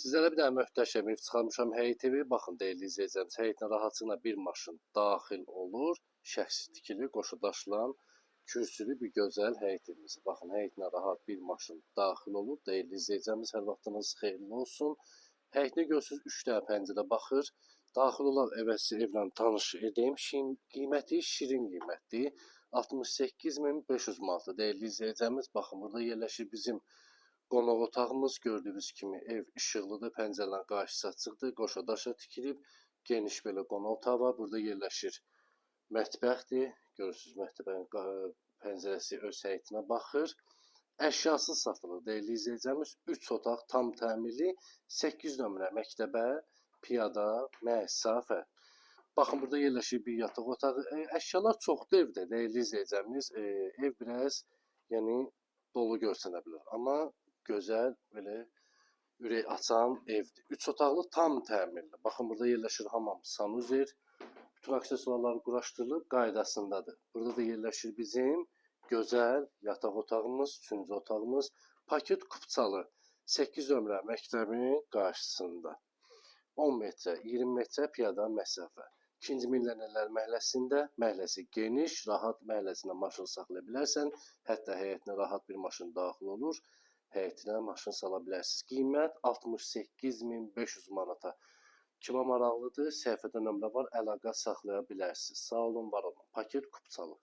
Sizlərə bir dənə möhtəşəm ev çıxarmışam, həyət evi. Baxın, dəyərli izləyicilərimiz, həyətinə rahatçılıqla bir maşın daxil olur. Şəxsi tikili, qoşa daşla kürsülü bir gözəl həyət evimiz. Baxın, həyətinə rahat bir maşın daxil olur. Dəyərli izləyicilərimiz, hər vaxtınız xeyirli olsun. Həyətinə görürsünüz, 3 dənə pəncərə baxır. Daxil olaq evə, sizi evlə tanış edim. Qiyməti şirin qiymətdir. 68.500 manatdır. Dəyərli izləyicilərimiz, baxın, burada yerləşir bizim qonaq otağımız. Gördüyünüz kimi ev işıqlıdır, pəncərələrin qarşısı açıqdır, qoşa daşa tikilib, geniş belə qonaq otağı var. Burada yerləşir mətbəxdir. Görürsünüz, mətbəxin pəncərəsi öz həyətinə baxır. Əşyasız satılır, dəyərli izləyicilərimiz. 3 otaq tam təmirli, 8 nömrə məktəbə piyada məsafə. Baxın, burada yerləşir bir yataq otağı. Əşyalar çoxdur evdə, dəyərli izləyicilərimiz. Ev biraz, yəni, dolu görsənə bilər. Amma gözəl, belə ürək açan evdir. 3 otaqlı tam təmirli. Baxın, burada yerləşir hamam, sanuzer. Bütün aksesuarlar quraşdırılıb, qaydasındadır. Burada da yerləşir bizim gözəl yataq otağımız, 3-cü otağımız. Paket kupçalı 8 nömrə məktəbin qarşısında. 10 metrə, 20 metrə piyada məsafə. 2-ci Milyonerlər məhəlləsində, məhəlləsi geniş, rahat məhəlləsinə maşın saxlaya bilərsən. Hətta həyətinə rahat bir maşın daxil olur. Həyətinə maşın sala bilərsiniz. Qiymət 68.500 manata. Kimə maraqlıdır, səhifədə nömrə var, əlaqə saxlaya bilərsiniz. Sağ olun, var olun. Paket kupçalı.